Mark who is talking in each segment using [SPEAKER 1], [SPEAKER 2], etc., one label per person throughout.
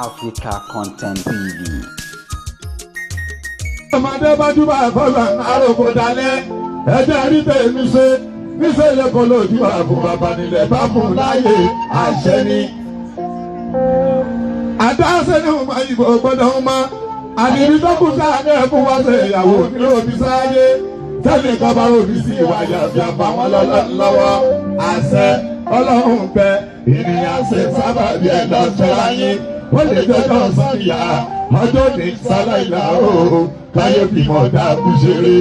[SPEAKER 1] Africa Content TV.
[SPEAKER 2] Ọmọdé bá júbà fọlọ àròkò dalẹ̀, ẹjẹ rí tèmi ṣe níṣẹ́ lẹ́kọ̀ọ́ lójú àbò bàbá nílẹ̀ bá fún láàyè àṣẹ ni. Àdáṣe ni mo máa yìnbọn gbọ́dọ̀ ń mọ́ àdìrí tó kù sáà ní ẹ̀fún wá ṣe ìyàwó nílò òbí sáyé tẹ́lẹ̀ kan bá òbí sí ìwà yàtọ̀ àbáwọn lọ́wọ́ àṣẹ ọlọ́run bẹ ènìyàn ṣe sábàbí ẹ̀ lọ́sọ̀rọ̀ yín ó lè jọjọ́ sọ́yà ọjọ́ ní sáláìlà o káyé bímọ dákú ṣeré.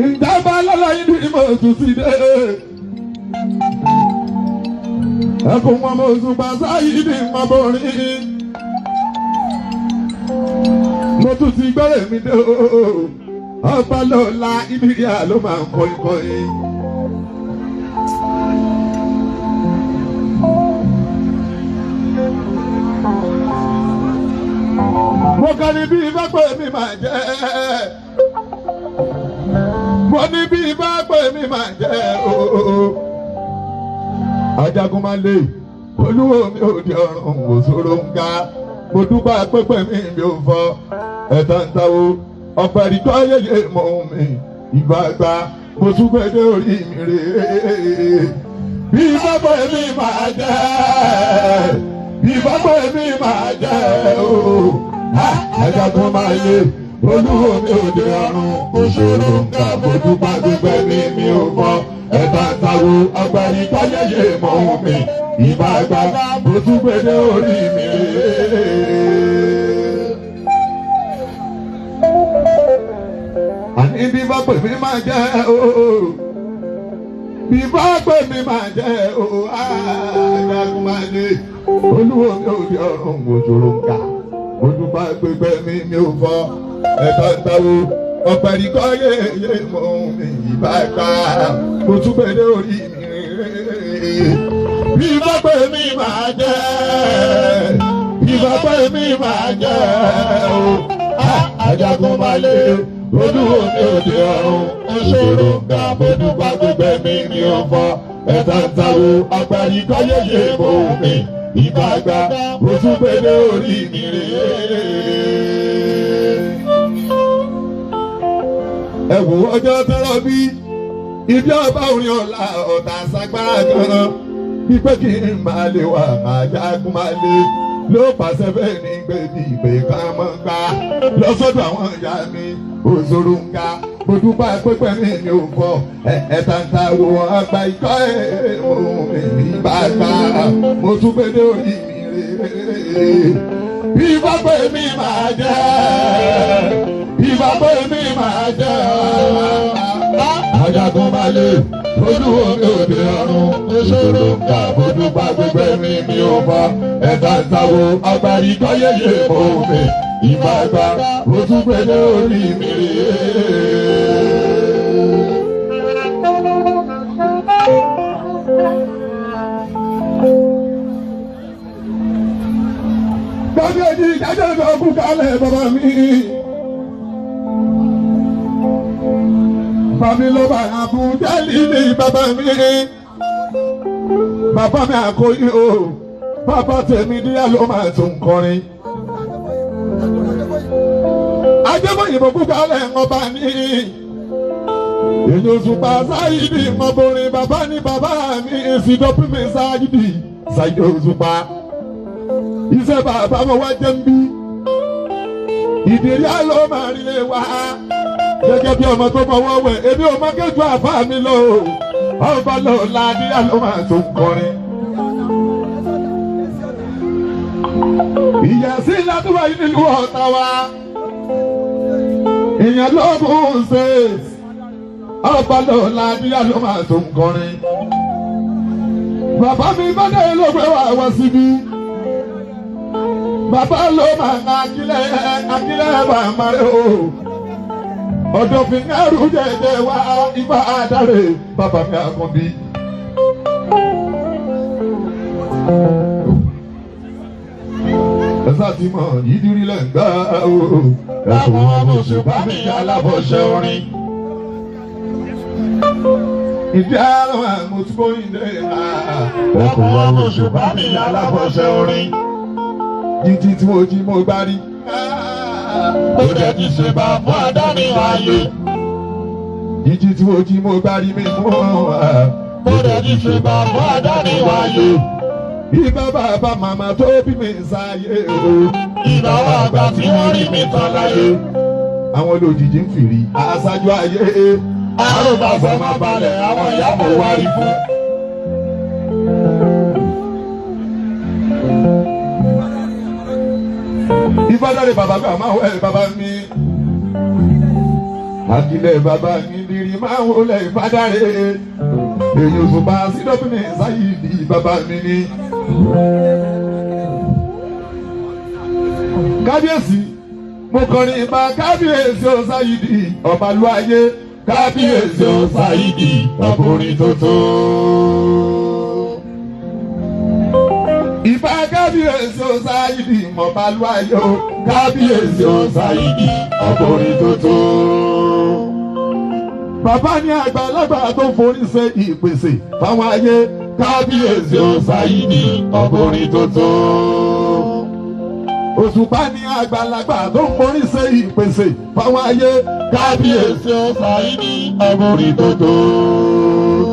[SPEAKER 2] Ìjábá lọ́la yín ní mo tún ti dé. Ẹkùn wọn mo sùn pàṣẹ yìí ní mo borí. Mo tún ti gbọ́rẹ̀ mi dé o. Ọba lọ́la ibi ìyá ló máa ń kọrin kọrin. Mo kàn ní bí bá pè mí máa jẹ́. Mo ní bí bá pè mí máa jẹ́ ooo. Ajagun máa lè olúwo mi ò di ọrùn òṣòro ń ga. Mo dúpẹ́ pẹ́pẹ́ mi mi ò fọ ẹ̀tàn ń tawó. Ọ̀pẹ̀ ìkọ́ yẹyẹ mọ̀ mi ìgbàgbà. Mo tún gbé dé orí mi rè é. Bí bá pè mí máa jẹ́. Bí bá pè mí máa jẹ́ ooo. Ajagun máa lè olúwo mi ò dé ọrùn òṣòro ń ga. Mo dúpẹ́ pẹ́pẹ́ mi mi ò fọ ẹ̀bà táwo agbárí káyẹyẹ mọ̀ mi ìbàgbà mo tún gbé dé orí mi rè é. Àní bí bá pè mí máa jẹ́ ooo, bí bá pè mí máa jẹ́ ooo, ajagun máa lè olúwo mi ò dé ọrùn òṣòro ń ga. Mo dúpẹ́ pẹ́pẹ́ mi mi ò fọ ẹ̀ka ń táwo ọ̀pẹ̀rìkọ́ yéye mọ̀ mi ìbàgbà mo tún gbé dé orí mi rè é. Bí bá pè mí máa jẹ́, bí bá pè mí máa jẹ́ o, ajagun máa lé olúwo mi ò dé ọ̀run ìṣòro ga. Mo dúpẹ́ gbẹgbẹ́ mi mi ò fọ ẹ̀ta ń táwo ọ̀pẹ̀rìkọ́ yéye mọ̀ mi ìbàgbà mo tún gbé dé orí mi rè é. Ẹ wò ọjọ́ tọrọ bí ibi ọba orin ọ̀la ọ̀tà sagbára gan-an pípẹ́ kí n máa lè wà ajagun máa lè ló pàṣẹ bẹ́ẹ̀ ní gbèbí ìpè kan mọ́ gbà lọ́sọ̀dọ̀ àwọn ìyá mi òṣòro ń ga. Mo dúpẹ́ pẹ́pẹ́ mi mi ò fọ ẹ̀ẹ́ta ń ta wo àgbà ikọ́ ẹ̀ ohun mi bá gbà mo tún gbé dé orí mi rè é. Bí bá pè mí máa jẹ́, bí bá pè mí máa jẹ́, ajagun máa lè olúwo mi ò dé ọ̀run ìṣòro ń ga. Mo dúpẹ́ gbẹgbẹ́ mi mi ò fọ ẹ̀ka ń sáwó agbárí kọ́yẹ̀yẹ̀ mọ́ mi ìbàgbà mo tún gbé dé orí mi rè é. Gbàgede ìdájọ́ ìgbà kú kálẹ̀ bàbá mi. Bàmí ló bá Àbújá líle bàbá mi. Bàbá mi àkóyí o. Bàbá tèmi díẹ̀ ló máa tún kọrin. Ajẹ́bọ̀yìnbó kú kálẹ̀ ń ọba ní. Èyí Òṣùpá Sáyídì mọ̀bọ̀rin bàbá ní bàbá mi èsì dọ́pí mi Sáyídì Sáyídì Òṣùpá. Iṣẹ́ bàbá mo wá jẹ́ ń bí. Ìdílé ló máa rí lé wá. Gẹ́gẹ́ bí ọmọ tó mọwọ́ wẹ̀, èmi ò mọ kéjú àbá mi lọ o. Ọba lọ ládìyà ló máa tó ń kọrin. Ìyàsí ládùúgbò yìí nílùú ọ̀tá wa. Ìyẹn lóògùn ṣe. Ọba lọ ládìyà ló máa tó ń kọrin. Bàbá mi bọ́dẹ̀ ló gbé wá wá síbí. Bàbá ló máa ń akílẹ̀ akílẹ̀ bàmá rẹ̀ o. Ọ̀dọ̀ fi ń ẹrù jẹjẹ wá ibà àdáre bàbá mi àkànbí. Ẹ̀sà ti mọ̀ yídírí lẹ̀ ń gbá o. Ẹ̀kún ọmọ Òṣùpá mi alábọ̀ṣẹ́ orin. Ìdí àrùn àmọ̀túbọ̀yìndé. Ẹ̀kún ọmọ Òṣùpá mi alábọ̀ṣẹ́ orin. Jíjí tí mo jí mo gbá rí.
[SPEAKER 3] Ó jẹ́ ti ṣe bá fún Adáni wáyé.
[SPEAKER 2] Jíjí tí mo jí mo gbá rí mi mú.
[SPEAKER 3] Ó jẹ́ ti ṣe bá fún Adáni wáyé.
[SPEAKER 2] Ibà bàbá màmá tó bí mi sáyé o.
[SPEAKER 3] Ìbá wa àgbà tí wọ́n rí mi tán láyé.
[SPEAKER 2] Àwọn olójijì ń fìrí aṣáájú ayé.
[SPEAKER 3] Àrùbáṣọ máa balẹ̀ àwọn ìyá mo wá rí fún.
[SPEAKER 2] Ìfádàrẹ bàbá mi àmọ́ ẹ̀ bàbá mi. Àkìlẹ̀ bàbá mi dirí máa ń wọlé ìfádàrẹ. Èyí Òṣùpá sídọ́bìnrin sáyìdì bàbá mi ni. Kábíyèsí, mo kọrin ìbá kábíyèsí ó sáyìdì ọbalúayé. Kábíyèsí ó sáyìdì ọkùnrin tuntun. Ìbá kábíyèsí ó sáyìdì mọ̀bálúayé o. Kábíyèsí ó sáyìdì ọkùnrin tuntun. Bàbá ní àgbàlagbà tó forí ṣe ìpèsè fáwọn ayé. Kábíyèsí ó sáyìdì ọkùnrin tuntun. Òṣùpá ní àgbàlagbà tó forí ṣe ìpèsè fáwọn ayé. Kábíyèsí
[SPEAKER 3] Kábíyèsí ó Sáyídì ọkùnrin tuntun.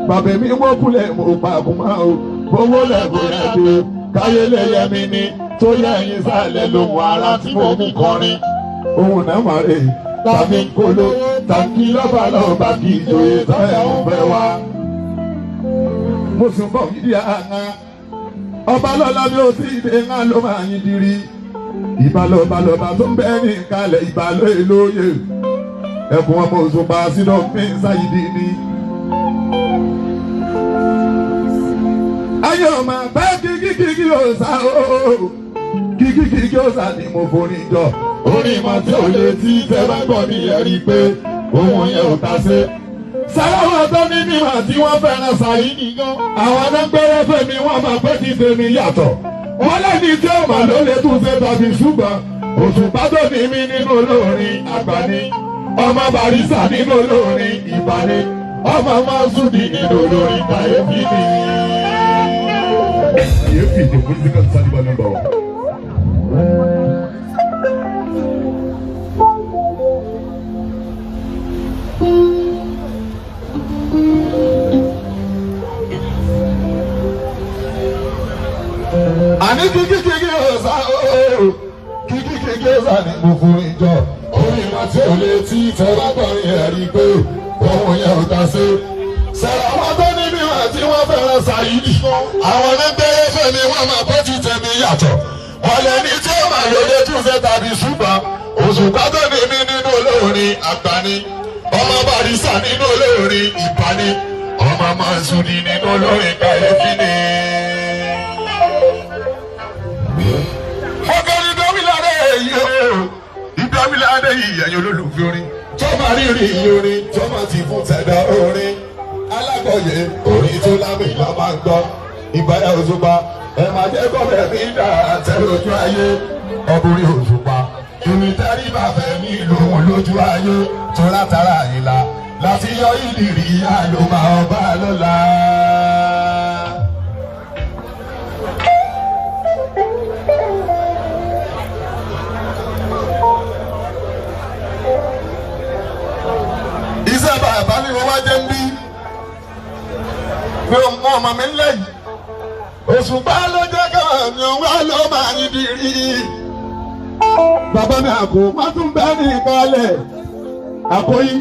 [SPEAKER 2] Bàbá mi wọ́n kúlẹ̀ mo pa àkùnmá o. Owó lẹ́kùn rẹ̀ dé. Káyé lè yẹ mi ní. Tó yẹ ẹyin sálẹ̀ lóhùn ara tí mo mú kọrin. Òun náà mà rè tàbí kolo tàbí lọ́ba lọ́ba kì í joyè tọ́yẹ̀ ń fẹ́ wá. Mo sùn bọ̀ mí di àná. Ọba lọ́la mi ò tí ì dé ńlá ló máa yín dirí. Ìbálòbalòba tó ń bẹ́ ní ìkàlẹ̀ ìbálò èlóye. Ẹkùn ọmọ Òṣùpá sínú mi sáyidì ni. Ayé ọmọ bá kíkíkíkí òòsà ooo. Kíkíkíkí òòsà ni mo forí jọ.
[SPEAKER 3] Orin mọ̀ tí ò lè tí tẹ bá gbọ́ mi yẹn rí pé ohun yẹn ò ta sé.
[SPEAKER 2] Sáláwọ̀ tó ní mímọ̀ tí wọ́n fẹ́ràn Sáyídì gan. Àwọn náà gbẹ́rẹ́ fèmí wọ́n máa pẹ́ kí tèmi yàtọ̀. Wọ́n lẹ́ni tí ó mà ló lè tún ṣe tàbí ṣùgbọ́n. Òṣùpá tó ní mí nínú olórin àgbà ni. Ọmọ Barrister nínú olórin ìbà ni. Ọmọ Mọ́sùdì nínú olórin kàyéfì ni. Kàyéfì the political Taliban number one. Àní kíkíkíkí ọ̀sà ooo kíkíkíkí ọ̀sà ni mo fún ìjọ.
[SPEAKER 3] Orin mọ̀ tí ò lè tí tẹ bá gbọ́ mi yẹn rí pé ohun yẹn ò ta sé.
[SPEAKER 2] Sẹ̀rọ̀ àwọn tó ní mímọ̀ tí wọ́n fẹ́ràn Sáyídì.
[SPEAKER 3] Àwọn onígbẹ́rẹ́ fẹ́mi wọ́n máa bọ́ ti tẹ̀mí yàtọ̀. Wọ́n lẹ́ni tí ó máa lóde tún ṣe tàbí ṣùgbọ́n. Òṣùpá tó ní mí nínú olórin àgbà ni. Ọmọ Barrister nínú olórin ìbà ni. Ọmọ Mọ́sùdì nínú olórin kàyéfì ni.
[SPEAKER 2] Mo kọ́ ní Dọ́míládé yìí o. Ìdọ́míládé yìí ẹ̀yin olólùfẹ́ orin.
[SPEAKER 3] Tó máa rírì orin tó máa ti fún tẹ̀dá orin. Alákọ̀ọ́yẹ orin tó lámì lọ́ máa ń gbọ́. Ìbáyà Òṣùpá ẹ máa jẹ́ kọ́bẹ̀ mi dà tẹ́ lójú ayé. Ọkùnrin Òṣùpá èmi tẹ́rí bàbẹ̀ mi lòun lójú ayé. Tó látara ìlà láti yọ ìdìrí àlùmọ̀ ọba lọ́la.
[SPEAKER 2] Iṣẹ́ bàbá ni mo wá jẹ́ ń bí. Mi ò mọ ọmọ mi ńlẹ̀ yìí. Òṣùpá ló jẹ́ káwọn mi wá ló máa ń dirí. Bàbá mi àkó má tún bẹ́ẹ̀ ní ìkọlẹ̀. Àkóyí.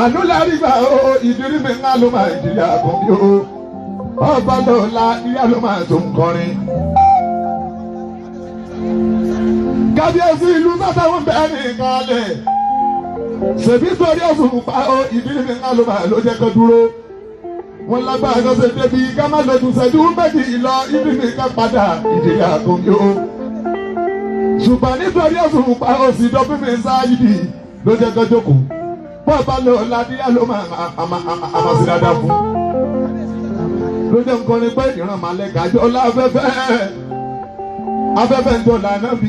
[SPEAKER 2] Ànúlárí gbà ó ìdírí mi ńlá ló máa ìdírí àkànbí o. Ọba lọ́la ìyá ló máa tó ń kọrin. Kábíyèsí ìlú sátàwọn bẹ́ẹ̀ ní ìkọlẹ̀. Ṣèbí torí Òṣùpá ó ìdírí mi ńlá ló máa ló jẹ́ kó dúró. Wọ́n lágbára kan ṣe débi ká má lójú ṣẹ́jú méjì lọ ìdírí mi ká padà ìdírí àkànbí o. Ṣùgbọ́n nítorí Òṣùpá ó sì dọ́bí mi sáyidì ló jẹ́ kó jókòó. Bọ́ọ̀bá lọ ládìyá ló máa àmà sí dáadáa fún. Ló jẹ́ nǹkan ni pé ìran màlẹ́kà jọ láfẹ́fẹ́. Afẹ́fẹ́ ń jọ lànà bí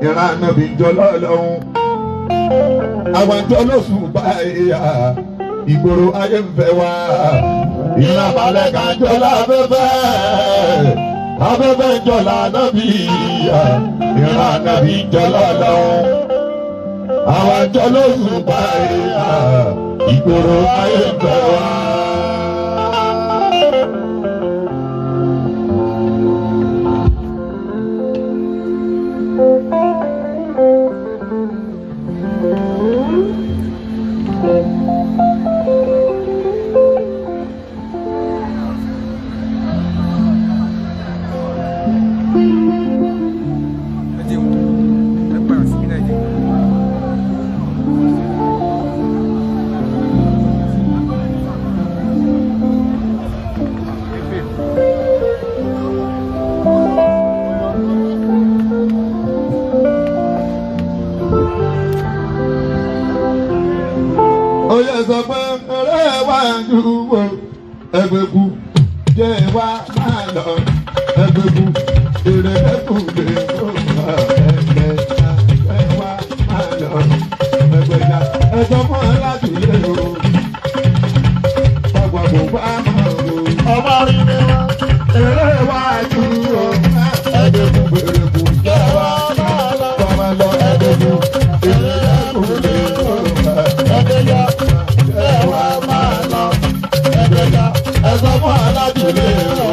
[SPEAKER 2] ìran ànábì ń jọ lọ́lọ́run. Àwọn àjọ lóṣù báyìí ìgboro ayé ń fẹ́ wá. Ìran màlẹ́kà jọ láfẹ́fẹ́. Afẹ́fẹ́ ń jọ lànà bí ìran ànábì ń jọ lọ́lọ́run. Àwọn àjọ lóṣù báyìí ìgboro ayé ń fẹ́ wá. Oyè sọ pé eré wá dúró ẹgbẹ́kú jẹ́ wá máa lọ ẹgbẹ́kú eré kẹ́kù lè kó ẹgbẹ́ ẹ wá máa lọ ẹgbẹ́jà ẹjọ́ fún aládùúlé o pàpà kò bá máa lò ọmọ rí mi wá eré wá dúró ẹgbẹ́kú ẹgbẹ́kú jẹ́ wá máa lọ máa lọ ẹgbẹ́kú eré kẹ́kù lè kó ẹgbẹ́jà ẹwà máa lọ ẹgbẹ́jà ẹsọ fún aládùúlé o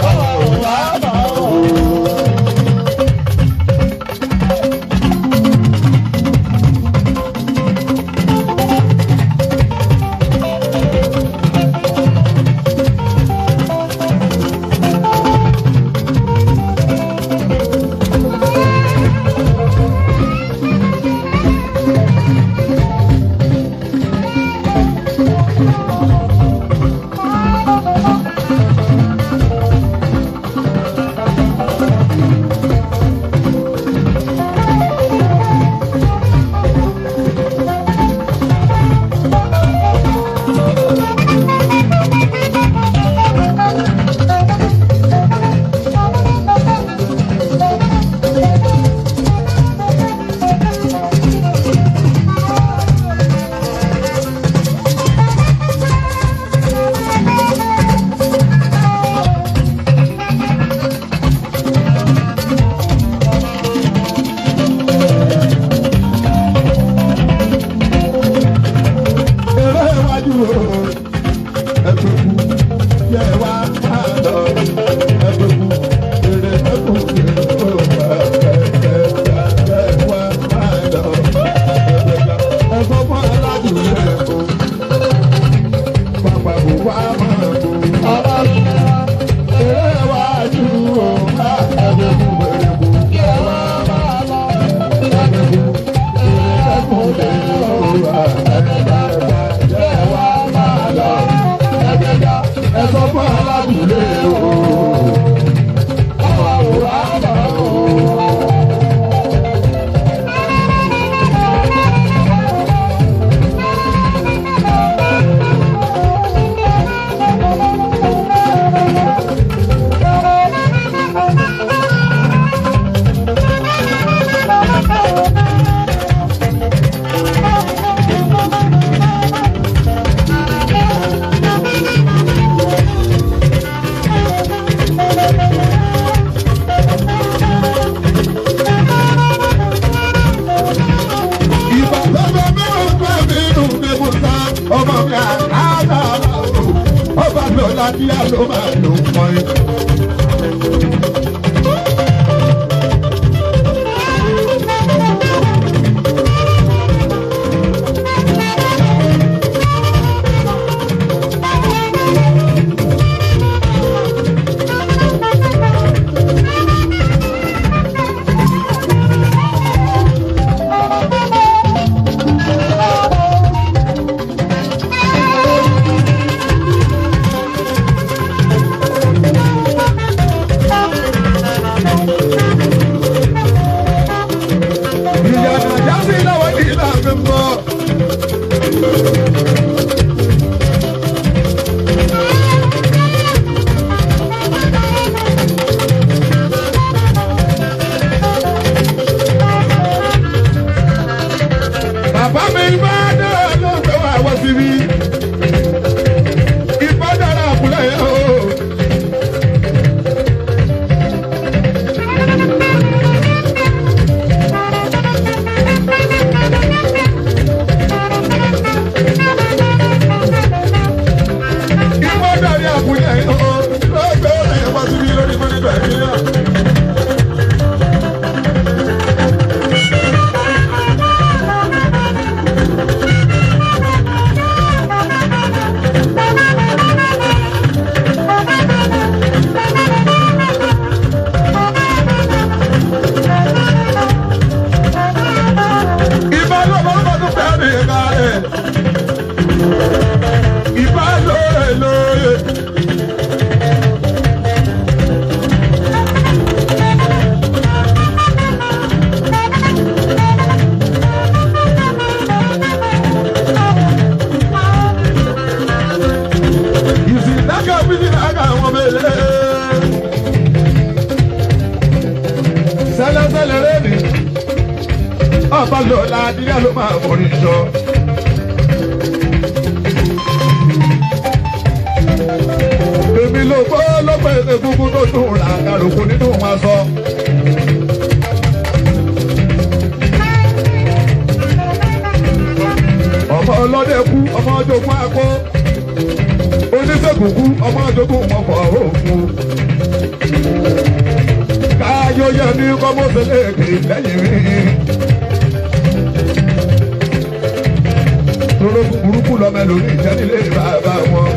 [SPEAKER 2] ọwọ́ òwà máa o. Eré iwájú o ẹgbẹ́kú yẹ wá máa lọ ẹgbẹ́kú eré ẹkùn lè kó ẹgbẹ́ wá máa lọ ẹgbẹ́jà ẹgbẹ́ fún aládùúgbò o pàpà kò wá máa lọ. Eré iwájú o ẹgbẹ́kú ẹgbẹ́kú yẹ wá máa lọ ẹgbẹ́kú eré ẹkùn lè kó ẹgbẹ́jà yẹ wá máa lọ ẹgbẹ́jà ẹsọ fún aládùúlé o ọwọ́ àwòrán àbá o. Ìbàdàn mi ò fẹ́ mi nù ní Musa, ọmọ mi àná ọba mi ò láti àlọ́ máa lò pọ́n. lọ́la dídá ló máa forí sọ. Èmi ló gbọ́ lọ́pẹ́ egungun tó dùn rà kàròkù nínú wọn sọ. Ọmọ ọlọ́dẹ kú, ọmọ ọjọ́gun akọ. Oníṣègùn kú, ọmọ ọjọ́gun ọkọ̀ òkun. Káyọ̀ yẹ ní kọ́mọ́sẹ̀lẹ̀kẹ̀ lẹ́yìn mi. Tológun burúkú lọ́mọ ẹlòmíì jẹ́ nílé bàbá wọn.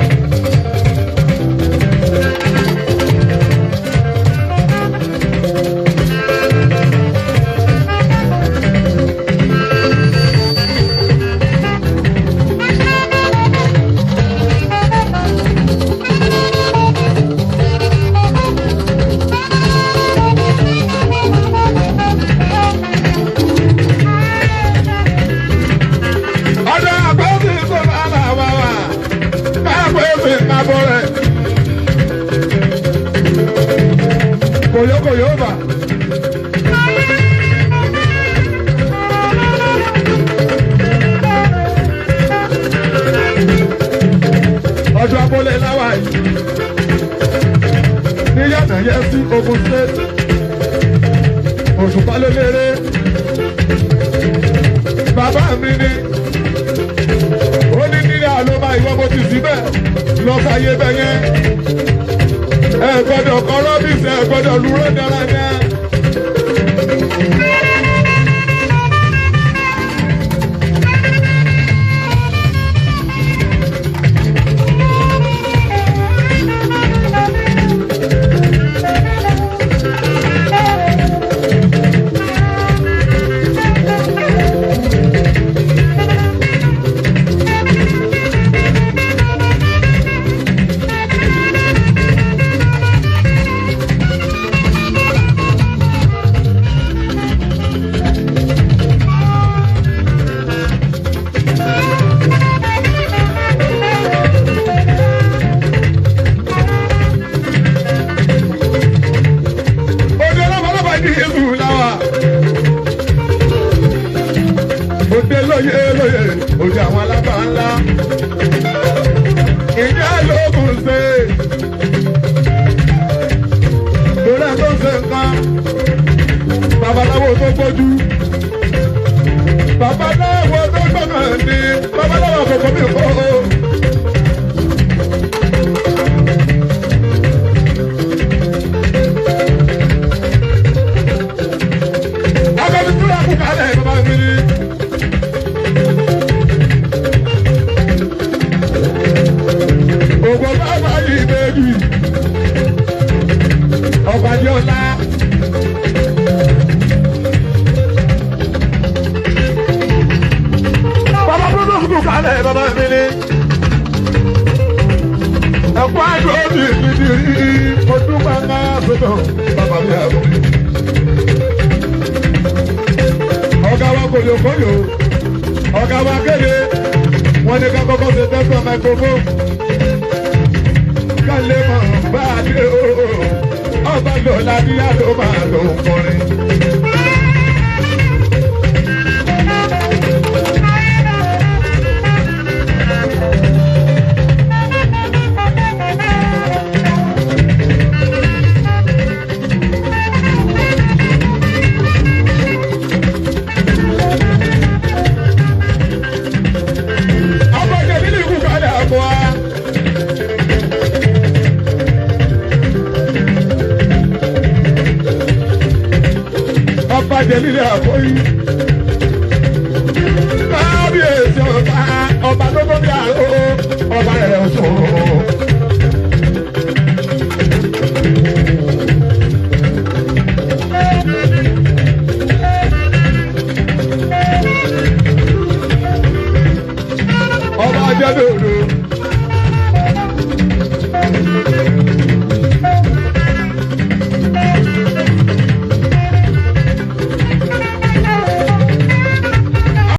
[SPEAKER 2] Koyokoyoba. Ọjọ́ abúlé láwà yìí. Níyànà yẹ sí Ogun State. Òṣùpá ló léré. Bàbá mi ni. Ó ní nílẹ̀ àlọ́ máa ìwọ́n mo ti síbẹ̀. Lọ́sàyé bẹ̀ yẹn. Ẹ gbọ́dọ̀ kọ rọ́bìsì, ẹ gbọ́dọ̀ lúró dáradára. Òde ọlọ́mọlọ́mọ ní Jésù láwà. Òde lóye lóye, òde àwọn alábà ńlá. Ìjà lóògùn ṣe. Torí ẹ̀ tó ń ṣe nǹkan. Babaláwo tó gbójú. Babaláwo tó gbọ́kàn ní. Babaláwo kòkó mi kọ́ o. Akọni túra kú kalẹ̀ bàbá mi ni. Ògùn bàbá yìí méjì. Ọba ní ọlá. Bàbá búrúdú kú kalẹ̀ bàbá mi ni. Ẹ̀kọ́ àdó mi ti rí ọdún pàmò sọ́dọ̀ bàbá mi àbọ̀ mi. Ọ̀gá wa kòyòkòyò, ọ̀gá wa kéde, wọ́n ní ká kọ́kọ́ ṣe tẹ́sán microphone. Ká lè mọ̀ bá a dé o, ọba lọ́la ní àlọ́ máa lò ń kọrin. Ọba jẹ̀bi ní ikú kalẹ̀ àbọ̀ wa. Ọba jẹ̀bi ní àbọ̀ yìí.